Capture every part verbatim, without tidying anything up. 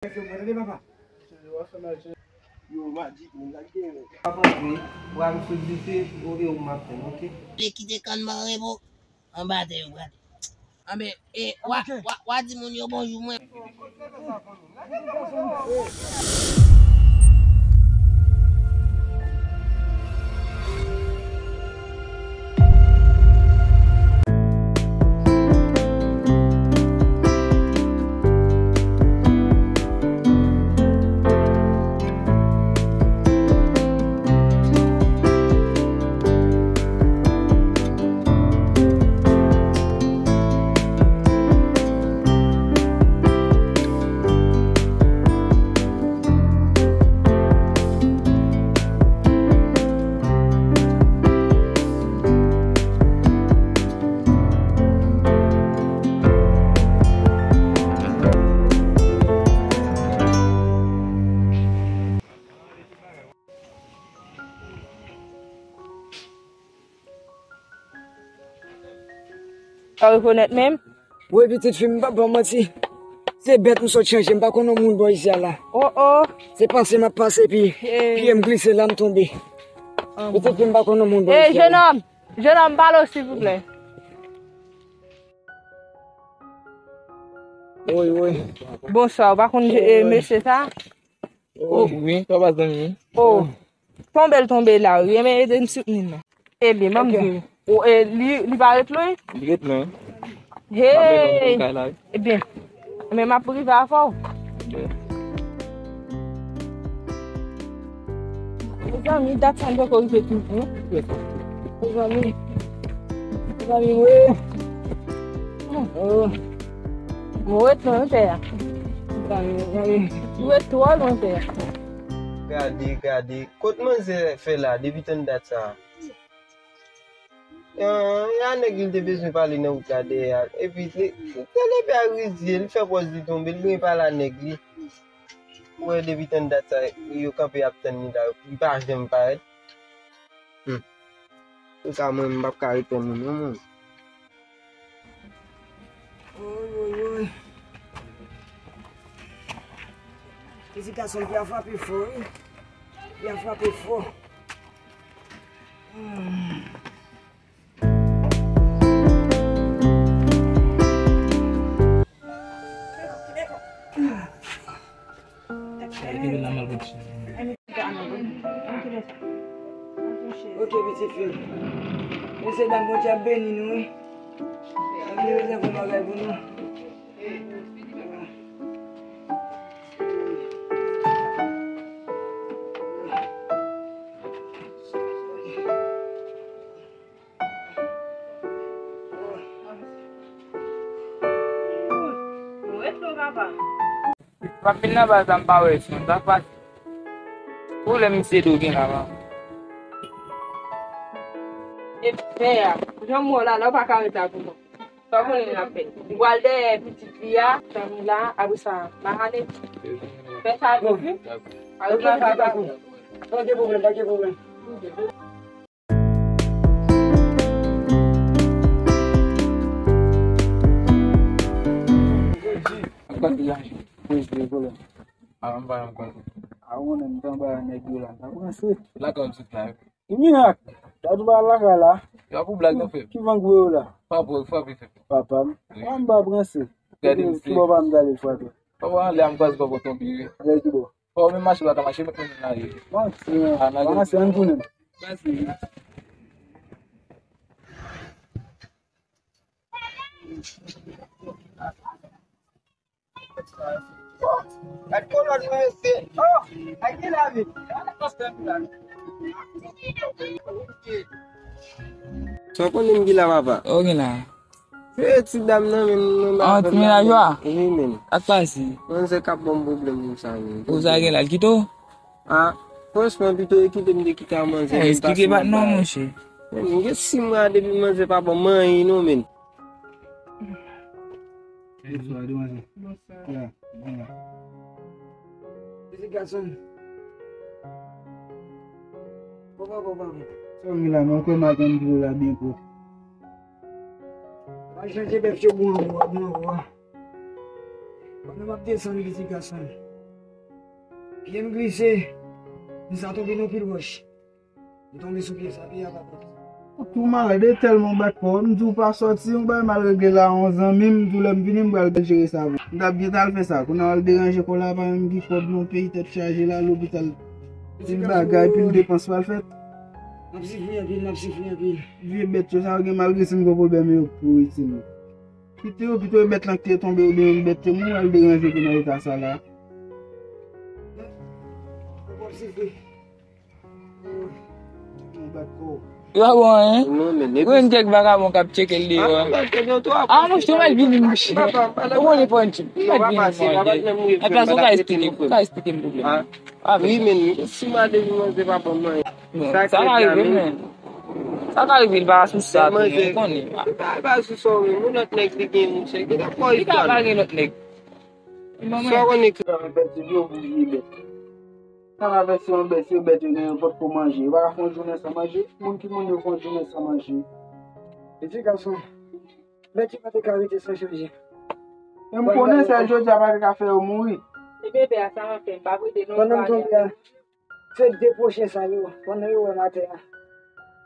Yo, maji, moun la gen. Papa, wi, bra m sou dife, ou e ou m ap tann, oke? Li kite kann mare pou anba tè yo prale. Anben, e, wa, wa, wa di moun yo bonjou mwen. Pa rekonèt menm? Wi, pitit fi m, m p ap ba w manti. Se bèt m sot chanje, m pa konn yon moun bò isi a la. Oh, oh. Se pase m ap pase, epi pye m glise la, m tonbe. Pitit fi m, m pa konn yon moun bò isi a la. Jenòm, jenòm, pale w, silvouplè. Wi, wi. Bonswa, ou pa konn mesye sa? Oh, wi, sa va zanmi? Oh, tonbe l tonbe la, wi. Enben, ede n soutni l non. Ebyen, ban m di w. Ou, e, li, li pa ret lwen? Li ret lwen. Hey! Ebyen, men m ap rive avè w. Mezanmi, dat sa m poko rive toujou. Mezanmi. Mezanmi, wi. Oh. Mwen ret lwen tè a. Mwen ret twò lwen tè a. Gade, gade. Kot manzè fè la depi tann dat sa? Yon, yon nèg li te bezwen pale nan wout la dèyè a. Epi, li, li, li, li pa rizye, li fè pòz li tonbe, li gen pale a nèg li. Ou wè depi tann dat sa, yo kanpe ap tann li la, li pa janm parèt. Hmm. Konsa mwen, m p ap ka ret wè moun non, mwen. Woy, woy, woy. Ti gason, pye a frape fò, wi. Pye a frape fò. Hmm. Ok, pitit fi m. Mesye dam, Bondye ap beni nou, wi. Bondye rezève yon bagay pou nou. Ou ret lwen, papa. Pap vin nan baz la, m pa wè son, sa k pase? Pwoblèm misye do gen la, papa. E pè a, jan m wè w la, la w pa ka ret la pou mwen. Sa w konnen n ap fè? Ou pral dèyè pitit li a, fanmi la, apre sa, m a ale. Fè sa vit, wi. Apre sa, pa gen pwoblèm, pa gen pwoblèm. Ak pati la, prez de volè. A, m pa janm konn. A, ou konnen m t anba nèg yo la, m t ap ranse. Lakòm sot la. Mirak, gad ou pa lakay la. Y ap ou blag nan fè. Ki vang voye w la? Pa pou frape fè. Papa m. Wi. A, m pa ap ranse. Gade misye. Ki bò pa m gade frape. Papa anlè a m kwaze papa tonbe. Anlè ki bò? Oh, men mache pa ka mache, met men nan lari. Bon, se, ah, nan pa mache, ann tounen. Mèsi. Gad kolòn mwen, mesye. Oh, a ki lavi. Sa w konnen m gen la, papa? Oh, gen la. Se ti dam nan menm, nan ba. Ah, ti menaj ou a? Wi, menm. Ak pase. Manzè k ap ban m pwoblèm konsa, menm. Ou sa gen la, l kite w? Ah, franchman, pito e kite m te kite a manzè. Eh, esplike pa t non, monchè. Menm, m gen sis mwa depi manzè pa ban m anyen non, menm. Bonswa, demwazèl. Bonswa. Ya, bon la. Pitit gason. Papa, papa, papa. Sa w gen la, men w kwè m a tann pou w la byen pwòp. Al chanje bèf yo bon anwo a, bon anwo a. Pandan m ap desann, pitit gason. Pye m glise. Li sa tonbe nan pil wòch. M tonbe sou pye sa, pye a pa pran. Ou tou malad, e tèlman w bat kò w. M di w pa sòti, yon bagay mal regle la, yon zanmi m, m di w lè m vini, m pral jere sa pou ou. M t ap gentan al fè sa. Kounye a w al deranje kò w la, pa menm gen kòb non, peyi tèt chaje la, lopital. Pil bagay, pil depans pral fèt. N ap sifri anpil, n ap sifri anpil. Vye bèt yo, sa yo gen malgre si m gen pwoblèm yo pou iti nou. Pito, pito e bèt lan ki te tonbe oubyen yon bèt te mouri al deranje pou nan eta sa la. Yo pa bon, hein? Ou jwenn kèk vagabon k ap tcheke l deyò, hein? Ah, monchè, ou mèt vini, monchè. Ou konnen pon ti. Ou mèt vini, monchè. Anplas, ou ka esplike m, ou ka esplike m pwoblèm. Ah, wi, men si madanm manzè pa bon, non. Sa ka rive, men. Sa ka rive, li pa sou sa, tou, men ou konnen. Li pa, li pa sou sa, men yon lòt nèg li gen, monchè. Li ka pa gen lòt nèg. Sa w konnen ki sa w pèdi yo pou vye bèt. Sa va vèse yon bèt, se bèt yo gen, yo potko manje. Yo pa ka fè yon jounen san manje. Moun ki moun yo fè yon jounen san manje. Piti gason, bèt yo pa te ka rete san chanje. Men m konnen sèl jodi a pa te ka fè yo mouri. Ebyen, pè a, sa m ap fè, m p ap rete non. Pandan m tonbe a, se de pwochen sa yo, pandan yo wè m atè a,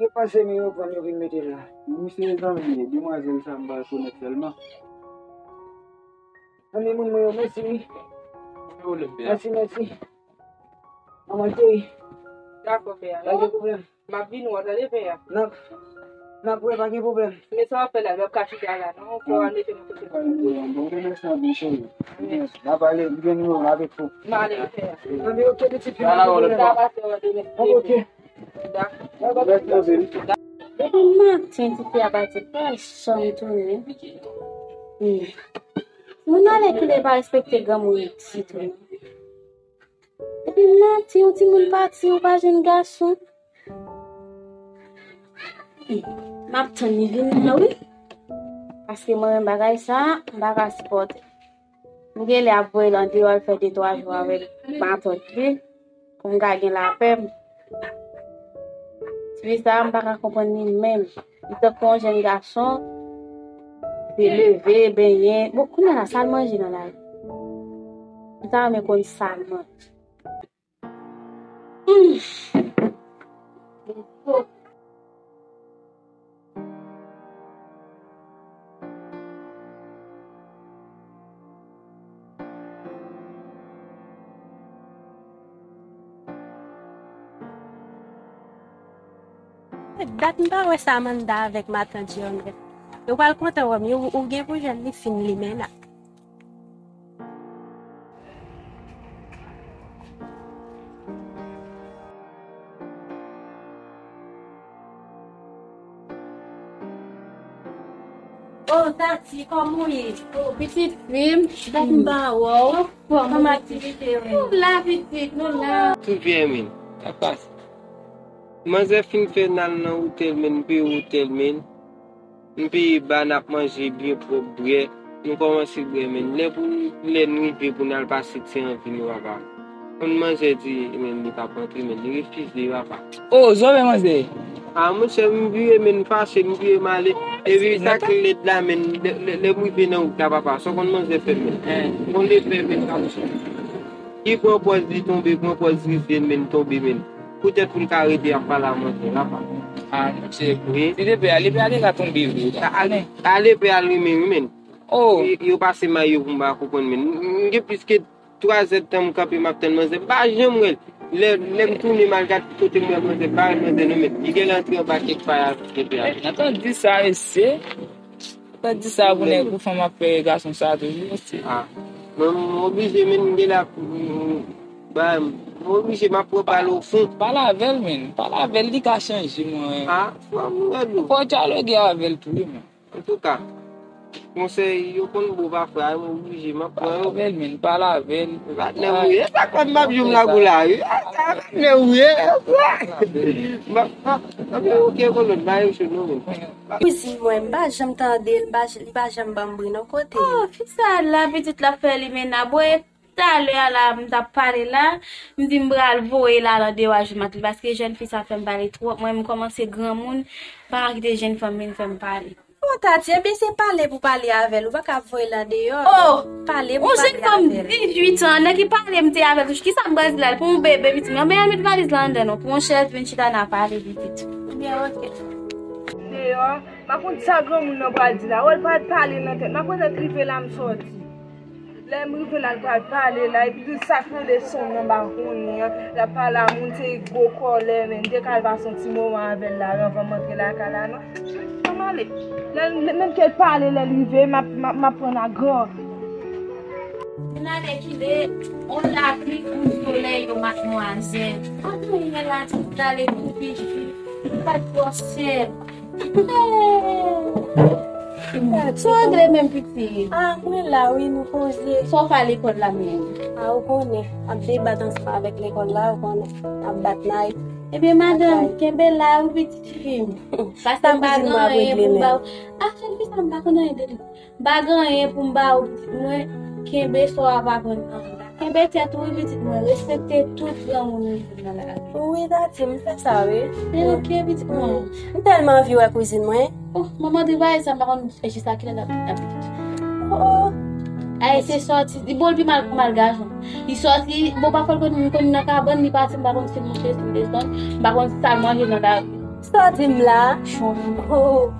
yo panse men yo pran m, yo vin mete l la. Wi, se zanmi demwazèl sa m pa rekonèt sèlman. Zanmi moun mwen yo, mèsi wi. Mèsi, mèsi. Manman cheri. Dakò, pè a. Pa gen pwoblèm. M ap vin wè w, tande, pè a. N ap, n ap wè, pa gen pwoblèm. Men sa w ap fè la, w ap ka chita la, non? Fò w al mete nou kote pou nou. Bon, remèsye anpil, cheri. N a pale, m gen nimewo w avèk ou. M ale, pè a. Anben, ok, pitit fi m. Sa pase w demen. Ok. Dakò. Depi maten, ti fi a pati, pa janm tounen. Hmm. Moun ale kile pa respekte granmoun isit, wi. Depi maten, yon timoun pati, ou pa jwenn gason. Hmm. M ap tann li vini an, wi. Paske mwen menm bagay sa, m pa ka sipòte. M genlè ap voye l andeyò, al fè de twa jou avèk matant li, pou m ka gen lapè m. Ti fi sa, m pa ka konprann li menm. Li tankou yon jèn gason, se leve, benyen. Bon, kounye a la, sa l manje nan lari? M ta renmen konn sa l manje. Dat m pa wè Samantha avèk matant Jérôme. Yo pral kontan wè m. Yo, ou gen pou jwenn li fin limena. Oh, Tati, kòman w ye? Oh, pitit fi m, dat m pa wè w. Kòman aktivite yo? Nou la, pitit, nou la. Tout byen, men. Sa k pase? Manzè fin fè n al nan otèl, men, n peye otèl, men. M peye ba, n ap manje byen pwòp, bwè. Nou kòmanse bwè, men. Lè pou n, lè n rive pou n al pase ti anvi nou, papa. Konn manzè di, men, li p ap rantre, men, li refize, papa. Oh, zòrèy manzè. Ah, monchè, m vire, men, m fache, m vire, m ale. Epi sa k lèd la, men, lè, lè, lè m rive nan wout la, papa, sa w konn manzè fè, men. Yon lepè, men, ka monchè. Li pran pòz li tonbe, pran pòz rizye l, men, tonbe, men. Poutèt pou l ka rete ap pale a manzè la, papa. Ah, monchè. Wi. Se lepè a, lepè a te ka tonbe vre. A, a, a lepè a li menm, wi, men. Oh. Yo, yo pase mayo pou m pa konprann, men. M, m gen plis ke twa zè d tan m kanpe, m ap tann manzè. M pa janm wè l. Lè, lè m tounen m al gade kote m wè manzè, m pa wè manzè non, men. Li genlè antre anba kèk pay avèk lepè a. Nan tan di sa, mesye. Sa di sa pou nèg ou fanm ap fè gason sa toujou, mesye. Ah. Mwen, m oblije, men, m gen la, m, m, ba, m oblije, m ap pran pale ofon. Pale avè l, men. Pale avè l, li ka chanje, mwen. Ah, fò m wè l. Fò w dyaloge avè l tou, wi, men. Antouka, konsèy yo konn bon pafwa, m oblije, m ap pran yo. Pale avè l, men, pale avè l. Patnè m wi, e sa k fè m ap jwenn lagou la, wi. A, sa patnè m wi, e sa. M ap, m ap, m ap, ok, kolòn, ba yo cho non, men. Kouzin mwen, m pa janm tande l, m pa j-, li pa janm ban m bri non kote. Oh, fi sa la, pitit la fè li mennaj. Bon, e talè a la, m t ap pale la, m di m pral voye l al andeyò a jwenn matant li, paske jèn fi sa fè m pale twòp. Mwen, m kòmanse granmoun, pa kite jèn fanm vin fè m pale. Bon, Tati, ebyen se pale pou pale avè l. Ou pa ka ap voye l andeyò. Oh! Pale pou pale avè l. Yon jèn fanm dizuit an, nan ki pale m te avè l touche. Kisa m pral di la? Pou yon bebe, pitit mwen. Men al met valiz la anndan non. Pran yon chèz, vin chita n a pale, pitit. Ebyen, oke. Deyò, m pa konn sa granmoun nan pral di la. Wè l pral pale nan tèt. M ap retèt rive la, m sòti. Lè m rive la, l pral pale la, epi tout sa k nan leson m nan, m pa konnen an, l ap pale a moun, se gwo kòlè, men m te ka al pase yon ti moman avè l la, anvan m antre lakay la, non. Ann ale. Lè, lè, menm ke l pale, lè l rive, m ap, m ap, m ap pran agan. Vin ale kile, on lapli, on solèy, yo, madmwazèl. Ann ale, la, tout ale, tout piti, pa twò sèl. Sa w regle menm, pitit? Ah, mwen la wi, nou poze. Sa w fè lekòl la menm? Ah, ou konnen, ap debat ansanm avèk lekòl la, ou konnen, ap bat Nay. Ebyen, madanm, kenbe la wi, pitit fi m. Paske m pa gen anyen pou m ba w. Ah, cheri, kisa m pa konn anyen de li? M pa gen anyen pou m ba w, pitit mwen. Kenbe sa w ap aprann nan men la. Kenbe tèt ou, wi, pitit mwen. Respekte tout granmoun ou jwenn nan lavi. Wi, Tati, m fè sa, wi. Men oke, pitit mwen. M tèlman anvi wè kouzin mwen. Oh, manman travay sa, m pa konn jis a kilè l ap, ap pitit. Oh, oh. Ay, se sòti. Li bon l pi mal pou mal gason. Li sòti, bon, pafwa l konn, konn nan kabann, li pati, m pa konn si l monte, si l desann, m pa konn sa l manje nan lari. Sa w di m la? Oh,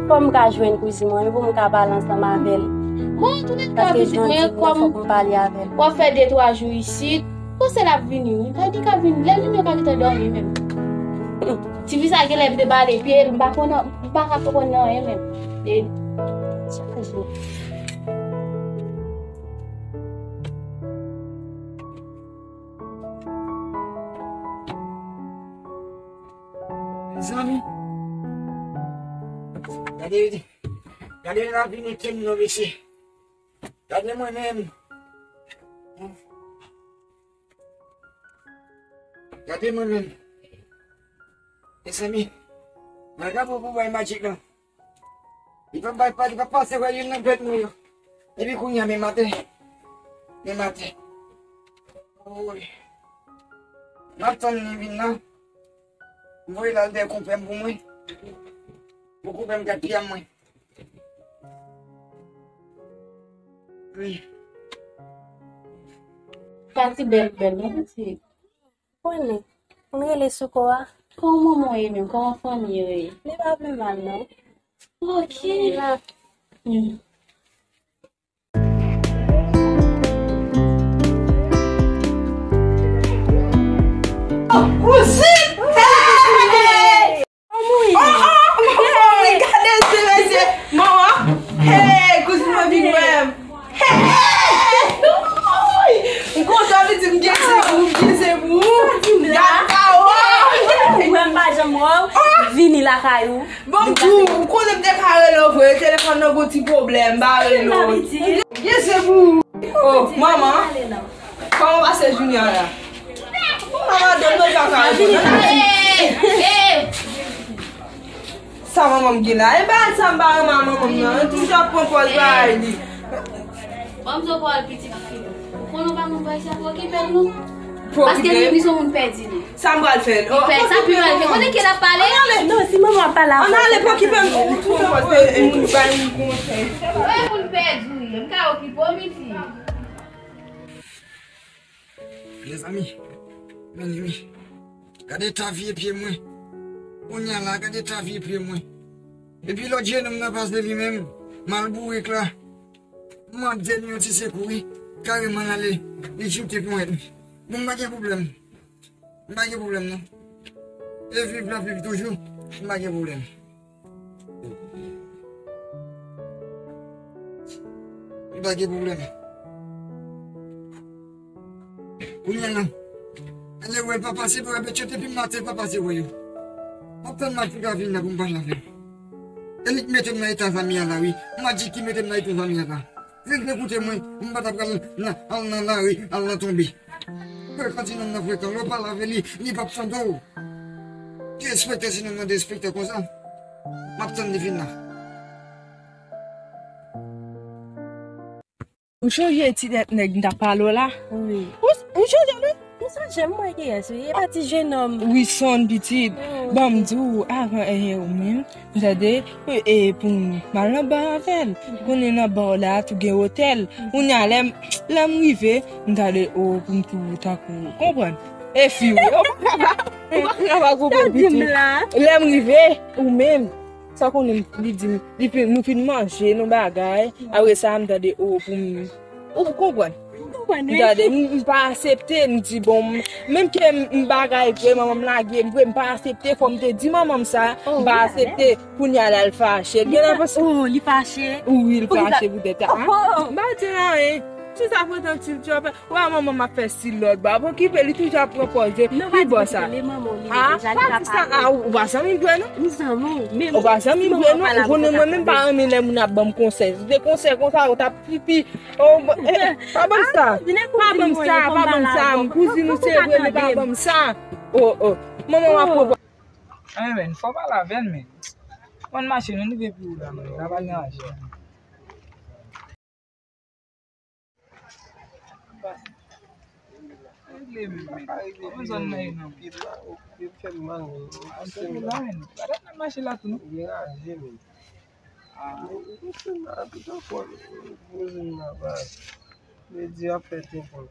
fò m ka jwenn kouzin mwen wi pou m ka pale ansanm avè l. Bon, antoulèka, pitit mwen, kòm w ap fè de twa jou isit, panse l ap vini wi. Sa di k ap vini, lè l vini, yo ka gentan dòmi menm. Tifi sa genlè vle bale pye l, m pa konn, m pa ka konprann nan anyen menm. E, chaje. Mezanmi. Gade, gade lavi nou tèm non mesye. Gade mwen menm. Gade mwen menm. Mezanmi. Mwen gade pou bay majik lan. Li pa bay pa, li pa pase wè youn nan bèt mwen yo. Epi kounye a men maten. Men maten. Woy. M ap tann li vin nan. M voye l al dèyè konpè m pou mwen. Pou konpè m gad pye a mwen. Wi. Pati bèl, bèl, non, pitit? Konnen. Moun rele sou kò a. Kòman manman w ye menm? Kòman fanmi yo ye? Li pa pi mal, non. Ok. Li la. Hmm. Oh, kouzin! Hey! Oh, oh, oh, oh, gade se mesye. Manman. Hey, kouzin mwen vin wè m. Hey! M kontan pitit, m gen se pou ou, m gen se pou ou. Gad pa wè. Ou wè m pa janm wè w. Vini lakay ou. Bon, m tou, ou konnen m te ka rele w vre, telefòn nan gon ti pwoblèm, m pa rele w. Gen se pou ou. Oh, manman. Kòman w pase jounen an la? Manman, donn nou pa ka reponn. Sa manman m gen la? E ba sa m pa renmen a manman m nan. Li toujou ap pran pòz bagay li. Ban m zo pawòl pitit fi. Ou konnen w pa konn bagay sa pou okipe l non. Paske li, li se yon moun pèdi li. Sa m pral fè? Li pèdi sa pi mal ke konnen ke l ap pale. Non, si manman ap pale avè w. Ann ale pou okipe m. Ou tou pòz moun bay moun konsèy. Wè moun pèdi w ye. M ka okipe w, miti. Mezanmi, men wi. Gade eta vye pye mwen. Kounye a la, gade eta vye pye mwen. Epi lòt jenòm nan pase li menm, mal bourik la. Mwen ap di li yon ti sekou wi. Kareman l ale, li joute ponyèt li. Bon, m pa gen pwoblèm. M pa gen pwoblèm non. E viv l ap viv toujou, m pa gen pwoblèm. M pa gen pwoblèm. Kounye a la, ale wè l pa pase, wè bèt yo depi maten l pa pase wè yo. M ap tann Mati ka vin la pou m pale avè l. E li k mete m nan eta zami a la wi. Mati ki mete m nan eta zami a la. Si l te koute mwen, m pa ta pral nan, al nan lari, al nan tonbe. Frekan ti nonm nan frekan, lè w pale avè li, li p ap tande w. Derespekte ti nonm nan derespekte konsa. M ap tann li vin la. Ou chonje ti tèt nèg m t ap pale w la? Wi. Ou, ou chonje l wi? M sonje m wè kiyès wi. E pa ti jenòm. Wi, son pitit. Oh, ban m di w, avan, eh, ou menm, m tande, e, e, pou m al nan ba avè l. Konnen nan ba w la, tou gen otèl. Kounye a, lè m, lè m rive, m tande, o, pou m tou tankou, konprann? E fi wi, ou pa ka pa, ou pa ka pa konprann pitit. Lè m rive, ou menm, sa konnen li di m, li fin, nou fin manje, nou bagay. Apre sa, m tande, o, pou m, ou konprann? M tande, m, m pa aksepte, m di, bon, m, menm ke m, m bagay vre, manman m lage m vre, m pa aksepte, fò m te di manman m sa, m pa aksepte. Kounye a la, l fache. Gen lè paske. Oh, li fache? Wi, l fache poutèt sa. M pa di l anyen. Ti sa pran tan ti, ti ap fè. Wè manman m ap fè silòt ba. Bon, kipe li toujou ap pran pòz de pi bò sa. Ha? Pa di sa, a, ou pa zanmi m vre non? M zanmi w, men ou pa zanmi m vre non. Ou konnen mwen menm pa renmen lè moun ap ban m konsèy. Si te konsèy konsa, ou t ap pipi. Oh, pa ban m sa. Pa ban m sa, pa ban m sa. M kouzin ou se vre, men pa ban m sa. Oh, oh. Manman w ap pran. Anyen, men, fò w pale avè l, men. Mwen mache, nou rive pi ou la, men. N ap al nan mache. Regle, men, men. Kòman zòn nan ye, non? Pye m la, pye m fè m mal, men. A, se la, men. Gade nan mache la, tou, non? Degaje, men. Ah. Mwen, mwen fè mal tout ankò, mwen poze m la baz. Mwen di ap fè tenten.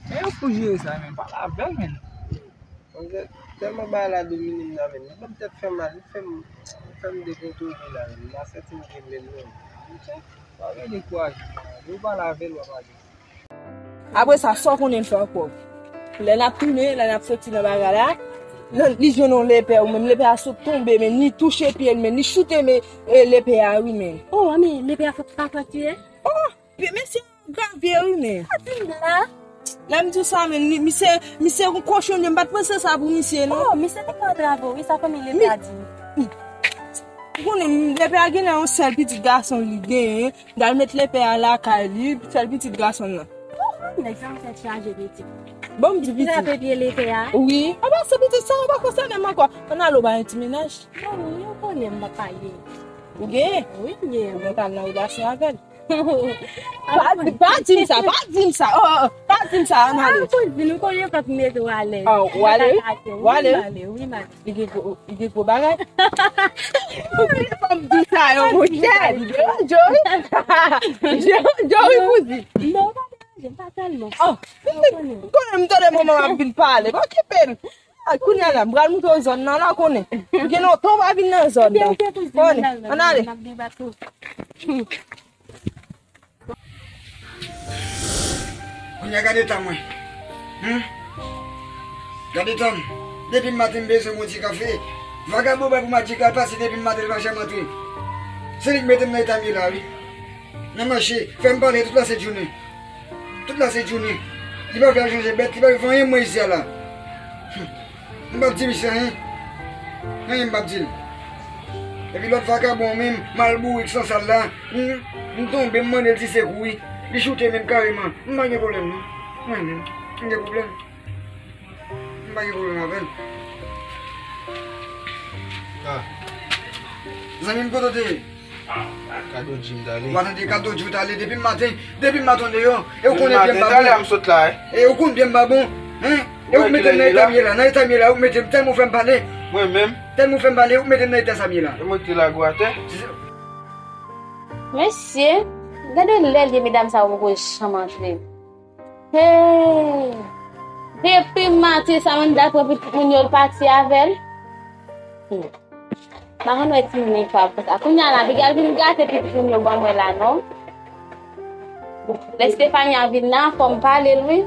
Men yo fou jere sa, men pale avè l, men. Mwen tèlman bagay la domine m nan, men li ban m tèt fè mal, li fè m, li fè m dekontwole la, men m a santi m gen menm non. Ok. Pa gen dekouraje, men yo pale avè l, w ap pale. Apre sa, sa w konnen l fè ankò? Lè n ap tounen, lè n ap soti nan bagay la, nan, li jwenn yon lepè, ou menm lepè a sot tonbe, men li touche pye l, men li choute, men, e, lepè a, wi, men. Oh, men lepè a fè pa fè tiye? Oh, pi, mesye, grave, wi, men. Sa di m la? Lè m di w sa, men, li, misye, misye yon kochon, men m pa t panse sa pou misye, non. Oh, misye te fè antrave w, wi, sa fanmi lepè a di m. Ou konnen, lepè a genlè yon sèl pitit gason li genyen. L al met lepè a lakay li, sèl pitit gason l lan. Oh, nèg sa yon tèt chaje pitit. Bon, m di pitit. Li trape pye lepè a. Wi. A pa se pitit sa, ou pa konsène m ankò. Ann ale w bay yon ti mennaj. Non, ou konnen m pa pale. Ou genyen? Wi, m genyen. Ou mèt al nan relasyon avè l. Pa, pa di m sa, pa di m sa. Oh, oh, oh, pa di m sa, ann ale. Ah, pou di nou konnen kòk mete w alèz. Ah, ou ale, wi? Ou ale, wi? Wi, m ale, wi, m ale. Li gen gwo, li gen gwo bagay. Ou vin fè m di sa yo, monchè. Li deranje w, wi. Li deranje w, wi, kouzen. Non, pa deranje m, pa tèlman. Oh, m konnen m tande manman m ap vin pale. Bon, kipe l. Ah, kounye a la, m pral montre w zòn nan la, konnen. Gen lontan w pa vin nan zòn nan. Konnen. Ann ale. Kounye a gade eta mwen. Hum? Gade eta m. Depi maten m bezwen yon ti kafe. Vagabon bay pou m al di kal pase depi maten li pa janm antre. Se li k mete m nan eta m ye la wi. Nan mache, fè m pale tout lasent jounen. Tout lasent jounen. Li pa vle al chanje bèt, li pa vle fè anyen mwen isi a la. Hum. M p ap di misye anyen. Anyen m p ap di l. Epi lòt vakabon menm, mal bourik, sansal la, m, m tonbe, m mande l ti sekou wi. Li choute menm kareman. M pa gen pwoblèm non. Mwen menm, m gen pwoblèm? M pa gen pwoblèm avè l. Ah. Zanmi m, kote w te ye? Kadodji m t ale. W a tande Kadodji w t ale depi maten, depi maten w deyò. E ou konnen byen m pa bon. Talè a m sot la, e. E ou konn byen m pa bon, hein? E ou mete m nan eta m ye la, nan eta m ye la, ou mete m tèlman ou fè m pale. Mwen menm? Tèlman ou fè m pale, ou mete m nan eta sa m ye la. E mwen ki te lage w atè. Mesye, gade lè l ye medam sa yo poko janm antre. Hey! Depi maten Samantha pran pitit moun yo, l pati avè l. Hmm. Pa konn wè timoun li fè konsa. Kounye a la, piga l vin gate pitit moun yo ban mwen la, non. Lè Stefania vin la, fò m pale l, wi.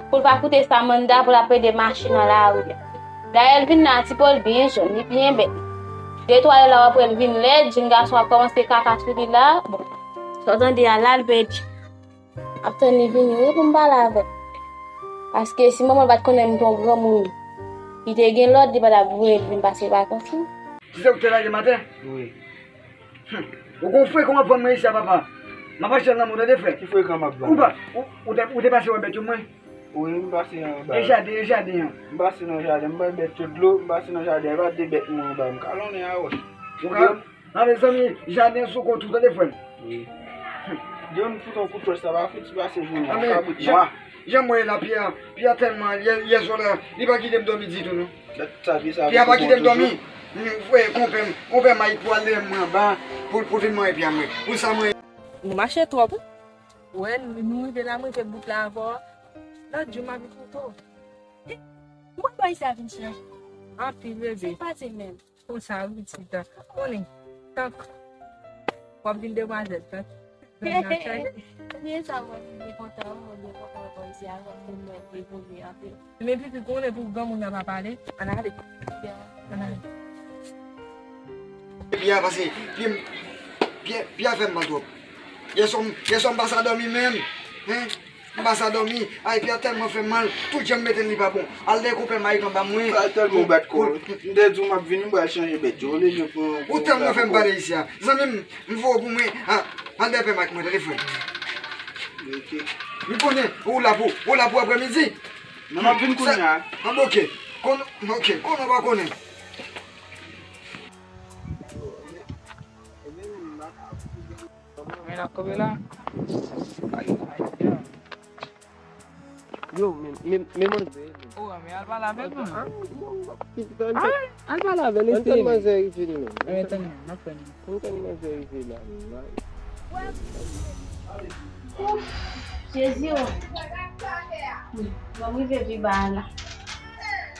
Pou l pa koute Samantha, pou l ap plede mache nan lari a. Dayè, l vin la, ti po l byen jòn, li byen bèl. De twa lè la, w ap wè l vin lèd, jenn gason ap kòmanse kaka sou li la. Bon, sa w tande a la, l pèdi. Ap tann li vini wi pou m pale avè l. Paske si manman l pa t konnen m te yon granmoun, li te gen lòd, li pa t ap voye l vin pase vakans li. Ti se ou k te lage maten? Wi. Hum. Ou gon frekan w ap vann mwen isi a, papa. M ap achte l nan men w, tande, frè. Ki frekan m ap vann? Ou pa, ou, ou te, ou te pase wè bèt yo mwen? Wi, m pase nan ba. E jaden, e jaden an? M pase nan jaden, m bay bèt yo dlo, m pase nan jaden, e pa de bèt mwen anba, m kalonnen a wòch. Ou ka, a, mezanmi, jaden sou kont ou, tande, frè m. Wi. Yo, m fout yon kout wòch, sa va fouti pase jounen an, kabrit nwa. Jan m wè la, Pyè, Pyè tèlman, yè, yè swa la, li pa kite m dòmi ditou, non. Pyè pa kite m dòmi. Konpè m, konpè m Mayik pou al dèyè mwen anba, pou, pou vin manyen pye a mwen. Pou sa mwen. Nou mache twòp, wi. Wè, nou, nou rive la, mwen rive bout la avè w. Lòt jou, m ap vin koute w. Mwen bay sa vin chanje. Anpil, bebe. Sa k pase menm? Konsa, wi, ti tan. Konnen, tank w ap vin demwazèl, tank vin nan chay. Byen sa, mwen byen kontan, mwen byen kontan wè w isi a, mwen byen evolye anpil. Men pitit, konnen pou granmoun nan pa pale, ann ale. Ann ale. Pyè a pase, Pyè, Pyè, Pyè a fè m mal twòp. Yè swa, yè swa m pa sa dòmi menm. Hein? M pa sa dòmi. Ay, Pyè a tèlman fè m mal. Tout jan m mete l, li pa bon. Al dèyè konpè Mayik anba mwen. Sa tèlman w bat kò w. M te di w m ap vini, m pral chanje bèt yo. Olye je pran. Ou tèlman fè m pale isi a. Zanmi m, m voye w pou mwen. Ah, al dèyè pè Mayik mwen, tande frè. Ok. M konnen, ou la pou, ou la pou aprèmidi. Non, m ap vin kounye a. Ah, ok. Kon, ok, konnen w pa konnen. Men la, kòbe la. Ay, ay, ay. Yo, men, men, men manzè. O, men al pale avè l, non. Ah, non, non, non. Al pale avè l, ese. Antann manzè rive, non. Antann, n ap fè, non. Antann manzè rive la. Ouf, Jezi o. Bon, m rive pi ba la.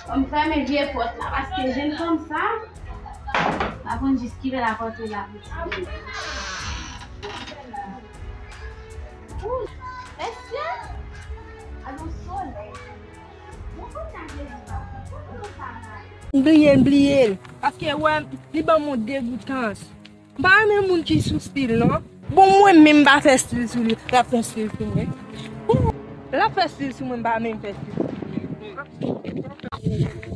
Bon, m fèmen vye pòt la, paske jèn fanm sa, m pa konn jis kilè l ap antre la. Ooh, mesye, a gon solèy. Bon, kounye a Jezi pa konn, kote nou travay? M bliye l, m bliye l. Paske, wè, li ban m yon degoutans. M pa renmen moun ki sou stil, non. Bon, mwen menm m pa fè stil sou li, l ap fè stil sou mwen. L ap fè stil sou mwen, m pa menm fè stil sou li.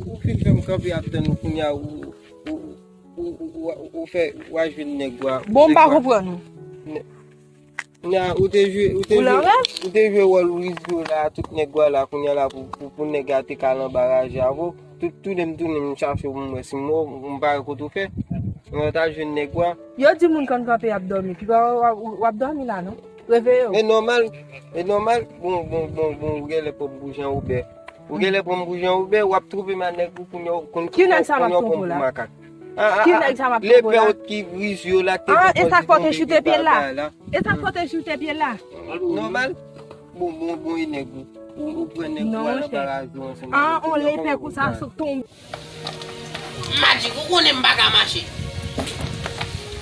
Ou fin fè m kanpe ap tann ou kounye a, ou, ou, ou, ou, ou, ou fè, w a jwenn nèg ou a. Bon, m pa konprann ou. Nèg ou a, ou te jwe, ou te jwe, ou te jwe wòl Rizzo la, tout nèg ou a la, kounye a la pou, pou, pou nèg a te ka al anba raje avè w. Tout, tounen m tounen m chache w pou m wè si m wè w, m pa wè kote w fè. Mwen ta jwenn nèg ou a. Yo di moun konn kanpe ap dòmi. Piga w, w, w ap dòmi la, non? Reveye w. E nòmal, e nòmal. Bon, bon, bon, bon, ou genlè pran m pou Jan Wobè. Ou genlè pran m pou Jan Wobè, w ap twonpe m a nèg ou kounye a, kounye a w pran m pou makak. Ki nèg sa m ap twonpe w la? Lepè ot ki Rizzo la ki te fè w te choute pye l la. E sa k fè w te choute pye l la? Nòmal. Bon, bon, bon, e nèg ou. Ou, ou pran nèg ou al anba raje ansanm avèk on lepè konsa sot tonbe. Magic, ou konnen m pa ka mache.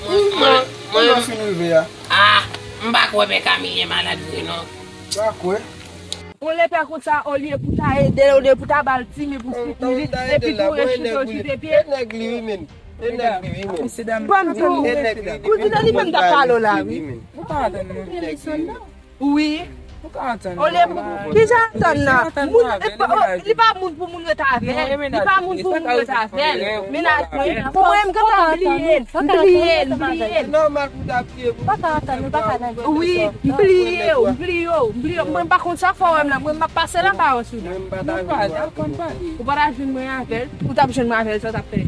Mwen, mwen, mwen, mwen fin rive a. Ah, m pa kwè pè Camille malad vre non. Pa kwè. On lepè konsa, olye pou ta ede l, olye pou ta ba l timi pou soutni li, epi tou w rechute w chute pye. E nèg li wi menm. E nèg li wi menm. Ban m di w, kouzine li menm t ap pale w la wi. Ou pa atann mwen. Wi. Ou ka atann. Olye, kijan atann nan? Moun, li pa moun pou moun ret avè l. Li pa moun pou moun ret avè l. Mennaj mwen, pou mwen, m gentan bliye l. M bliye l, m bliye l. Nòmal pou ta bliye pou. Pa ka atann, ou pa ka nan. Wi, m bliye w, m bliye w, m bliye w. Mwen, m pa konn sa fè w wè m la. Mwen, m ap pase la pa w sou. Mwen, m pa ta jwenn mwen avè l. Ou pa ta jwenn mwen avè l, ou t ap jwenn mwen avè l, sa w t ap fè?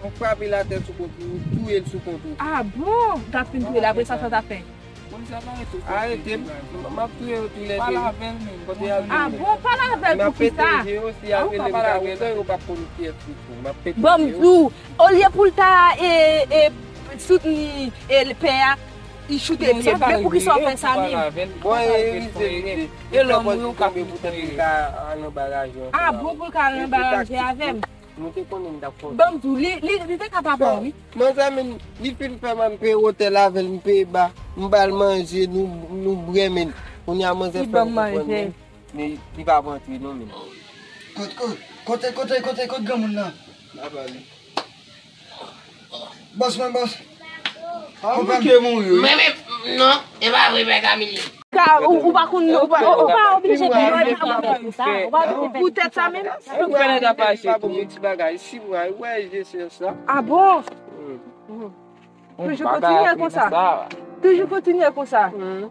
Mwen frape l atè sou kont ou, touye l sou kont ou. Ah bon? Ou t ap fin touye l, apre sa, sa w t ap fè? Arete m, m ap touye yo toulède. Pale avè l menm. Kote y ap jwenn? Ah bon, pale avè l pou kisa? M ap pete je yo, si y ap rele m karetan, yo p ap konn kiyès ki fou. M ap pete je yo. Ban m di w, olye pou l ta, e, e, soutni, e, pè a, li choute pye l. Men poukisa w fè sa menm? Bon, e, rize, rize. E lòm ou yo ka tonbe poutèt li ka al nan baraj yo. Ah bon, pou l ka al nan baraj avè m? Nou te konnen n t ap fè. Ban m di w, li, li, li te ka pa pran, wi. Manzè, men, li fin fè m, m peye otèl avè l, m peye ba, m ba l manje, nou, nou bwè, men. Kounye a, manzè fè m konprann, men, men li pa p antre, non, men. Kot, kot, kote, kote, kote, kot granmoun nan? N a pale. Bòs mwen, bòs. Pa manke mouri, wi. Men, men, non, e pa vre, pè Camille. Ka, ou, ou pa konn, ou pa, ou pa oblije di yo, e pa mwen ki fè sa. Ou pa oblije fè sa. Pou tèt sa menm. Ou fè nèg ap achte pou yon ti bagay. Si w a wè, je se sa. Ah bon? Toujou kontinye konsa. Toujou kontinye konsa.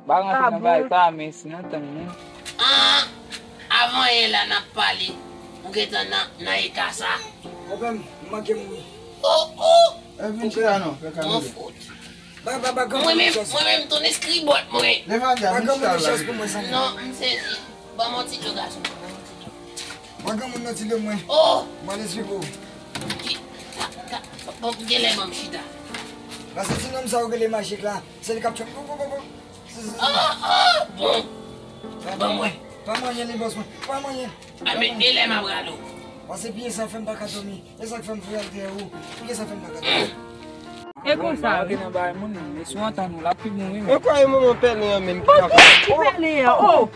Pa rantre nan bagay sa, men si nan tan nou. Ah, avan yè la n ap pale. Ou gentan nan, nan eta sa. Konpè m, m manke mouri. Oh, oh! E vin chita non, fè kalme. Mwen fout. Pa, pa, pa, mwen menm, mwen menm, ton eskribòt mwen. Levandya, pa vin granmoun chita chans la. Pou mwen, sa. Non, m sezi. Ban m yon ti dlo gason. Ban m yon ti dlo. Pa granmoun nan ti dlo mwen. Oh, Mwen esplike w. ki, ka, ka, bon, gen lè ban m chita. Paske ti nonm sa ou rele majik la, se li k ap tchwèt. Bon, bon, bon, bon. Se, se, se. Oh, oh, bon. Ban mwen. Pa manyen li, bòs mwen. Pa manyen. A, men, e lè m ap rale w. Paske piye sa fè m pa ka dòmi. E sa k fè m fè al dèyè ou. Piye sa fè m pa ka dòmi. E konsa. Te nan bay moun, men si w antann ou, l ap pi bon, wi. Mwen kwè e manman pèlen an menm ki Bon, ap ki ti pèlen an? Oh!